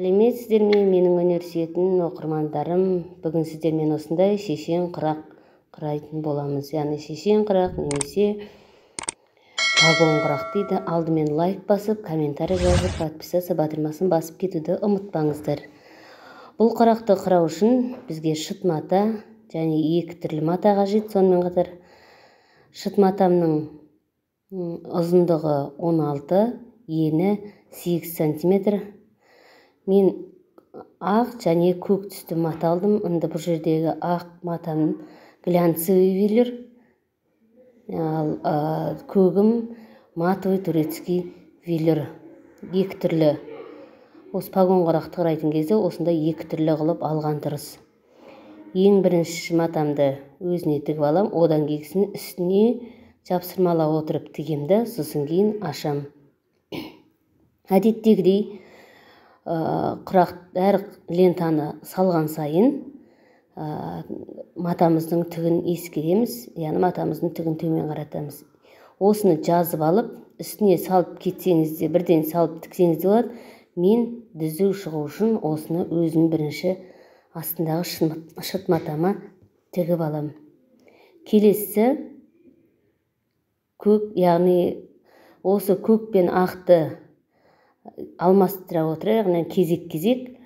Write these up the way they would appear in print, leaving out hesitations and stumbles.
Сәлеметсіздер ме, менің өнер сүйетін оқырмандарым! Бүгін сіздермен осындай шешен құрақ құрайтын боламыз. Яғни шешен құрақ немесе погон құрақ дейді. Алдымен лайк басып, комментарий жазып, подписаться батырмасын басып кетуді ұмытпаңыздар. Бұл құрақты құрау үшін бізге шыт мата және екі түрлі мата қажет. Сонымен қатар шыт матамның ұзындығы 16, ені 8 сантиметр. Мен ақ және көк түсті мата алдым. Енді бұл жердегі ақ матам глянцевый велюр, ал көгім матовый турецкий велюр. Екі түрлі осы погон құрақты құрайтын кезде осындай екі түрлі қылып алған дұрыс. Ең бірінші матамды өзіне тігіп алам, одан кейінгісін үстіне жапсырмалап отырып тігемін да, сосын кейін ашам. Әдеттегідей құрақ әр лентаны салған сайын матамыздың түгін ескереміз, яғни матамыздың түгін төмен қаратамыз. Осыны жазып алып, үстіне салып кетсеңіз де, бірден салып тіксеңіз де болады. Мен түзу шығу үшін осыны өзім бірінші астындағы шыт матама тігіп алам. Келесі көк, яғни осы көк пен ақты алмастыра отыра, яғни кезек-кезек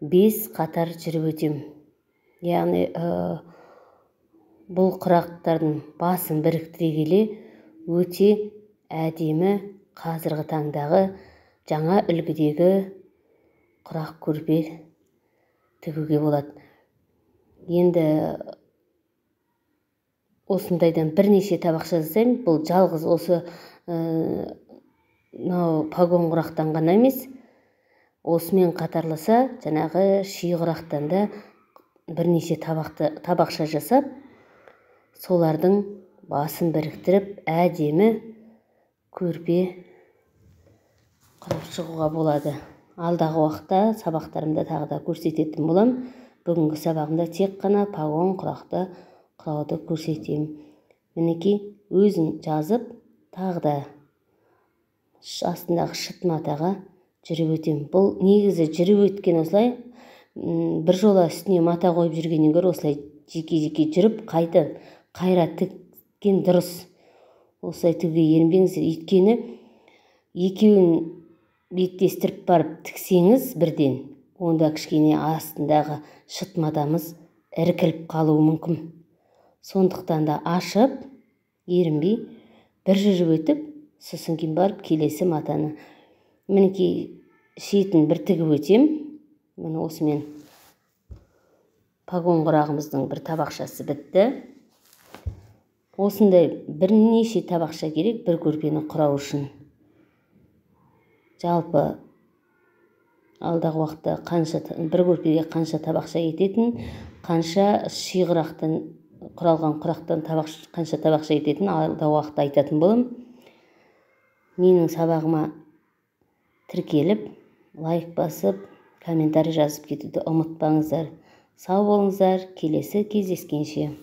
5 қатар жүріп өтем. Яғни бұл құрақтардың басын біріктіре келе өте әдемі қазіргі таңдағы жаңа үлгідегі құрақ көрпе тігуге болады. Енді осындайдан бірнеше табақша жасаймын. Бұл жалғыз осы мынау погон құрақтан ғана емес, осымен қатарласа жаңағы ши құрақтан да бірнеше табақша жасап, солардың басын біріктіріп әдемі көрпе құрап шығуға болады. Алдағы уақытта сабақтарымда тағы да көрсететін болам. Бүгінгі сабағымда тек қана погон құрақты құрауды көрсетемін. Мінекей, өзін жазып, тағы да астындағы шыт матаға жүріп өтем. Бұл негізі жүріп өткен осылай бір жола үстіне мата қойып жүргеннен гөрі осылай жеке-жеке жүріп қайта қайра тіккен дұрыс. Осылай тігуге ерінбеңіздер, өйткені екеуін беттестіріп барып тіксеңіз бірден, онда кішкене астындағы шыт матамыз іркіліп қалуы мүмкін. Сондықтан да ашып, ерінбей бір жүріп өтіп, сосын кейін барып келесі матаны мінекей шетін бір тігіп өтем. Міне, осымен погон құрағымыздың бір табақшасы бітті. Осындай бірнеше табақша керек бір көрпені құрау үшін. Жалпы алдағы уақытта қанша бір көрпеге қанша табақша кететін, қанша ши құрақтан құралған құрақтан қанша табақша кететін алдағы уақытта айтатын боламын. Менің сабағыма тіркеліп, лайк басып, комментарий жазып кетуді ұмытпаңыздар. Сау болыңыздар, келесі кездескенше.